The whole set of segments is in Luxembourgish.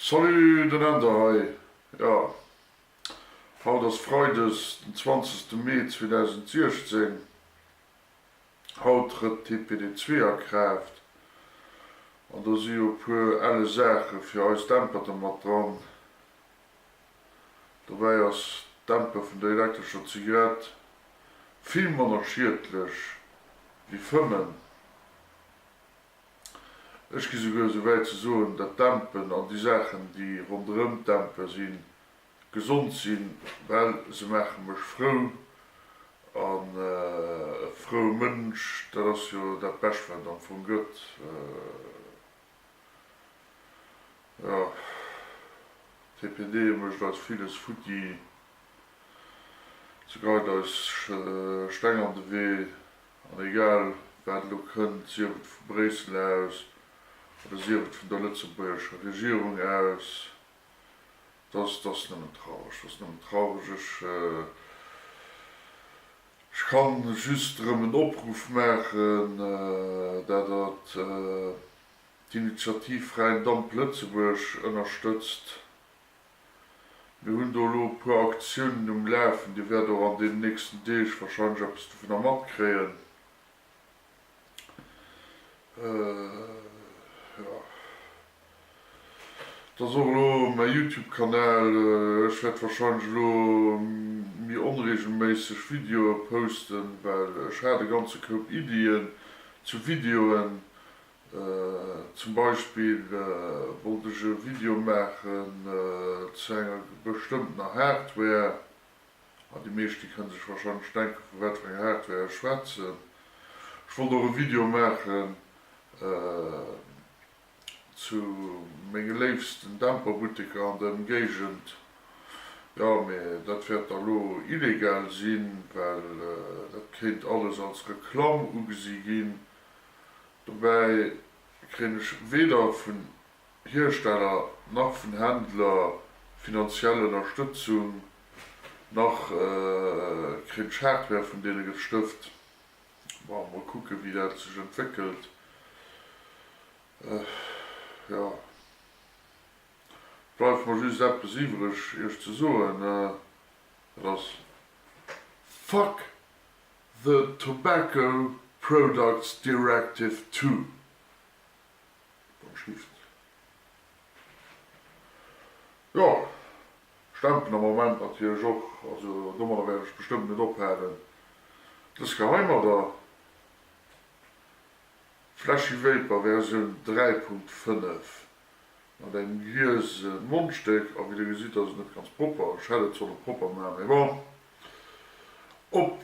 Salut, den Änder hei. Jo, haut ass Freides den 20 Mee 2016. Haut trëtt TPD 2 a Kraaft an do si jo e puer elle Saache fir eis Dämperte mat dran. Dobäi ass d'Dämpe vun der elektrescher Zigarett vill manner schiedlech wéi Fëmmen. Ech gi souguer esou wäit ze soen, dat Dämpen an déi Saachen, déi ronderëm d'Dämpe sinn, gesond sinn, well se maache mech frou. An e froue Mënsch, dat ass jo dat Bescht, wat et am Fong gëtt. Jo, d'TPD mécht eis villes futti, se geheit eis Steng an de Wee. An egal wat elo kënnt, sief et vu Bréissel aus oder sief et vun der lëtzebuergescher Regierung aus, dass, dass nëmmen traureg, dass nëmmen traureg. Ech, ech kann just erëm en Opruff maachen, dat Der d'Initiativ Fräien Damp Lëtzebuerg ënnerstëtzt. Mir hunn do elo e puer Aktiounen um Lafen. Dir wäert och an deenen nächsten Deeg wahrscheinlech eppes dovunner matkréien. Jo, et ass och elo mäi Youtube-Kanal. Ech wäert wahrscheinlech elo méi onreegelméisseg Videoe posten, well ech hat e ganze Koup Iddien zu Videoen. Zum Beispill wollt ech e Video maachen zu enger bestëmmtener Hardware, an déi meescht déi kënne sech wahrscheinlech denken vu wat fir enger Hardware ech schwätzen. Ech wollt och e Video maachen zu menge léifsten Dämperbutteker an der Ëmgéigend, jo mee dat wäert da lo illegal sinn, well dat kéint alles als Reklamm ugesi ginn. Dobäi kréien ech weder vun Hiersteller nach vun Händler finanziell Ënnerstëtzung, nach kréien ech Hardware vun deene gestëft. Bon, mol kucke wéi dat sech entwéckelt. Jo, et bleift mer just eppes iwwreg iech ze soen, dat ass, Fuck The Tobacco Products Directive ii, wann schlift. Jo, stempen am Moment natierlech och, also domadder wäert ech bestëmmt net ophalen. Dës Geheimer Flashy Vapor Versioun 3.5 mat engem gliese Mondstéck, a wéi der gesitt ass et net ganz propper, ech hätt et solle propper maachen, mee bon. Op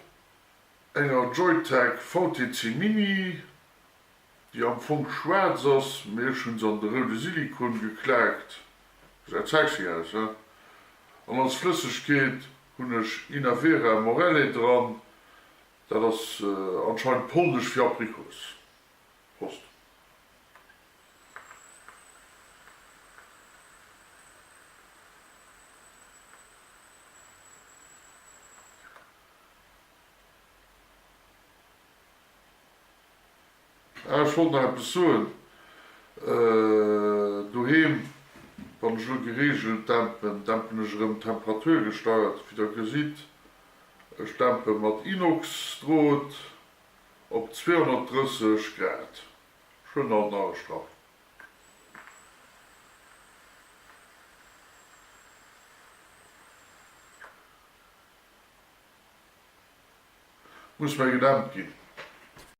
enger Joytech VTC Mini, déi am Fong schwaarz ass, mee ech hunn se an de roude Silikon geklaakt, gesäit sexy aus, he? An als Flëssegkeet hunn ech Inavera Morelle dran, dat ass anscheinend polnesch fir Aprikos. Prost! Ah, ech wollt nach eppes soen. Doheem, wann ech elo gereegelt dämpen, dämpen ech erëm temperaturgesteiert, wéi der gesitt. Ech dämpe mat Inox-Drot op 230 Grad. Ech huelen alt nach e Strapp. Muss mei gedämpt ginn.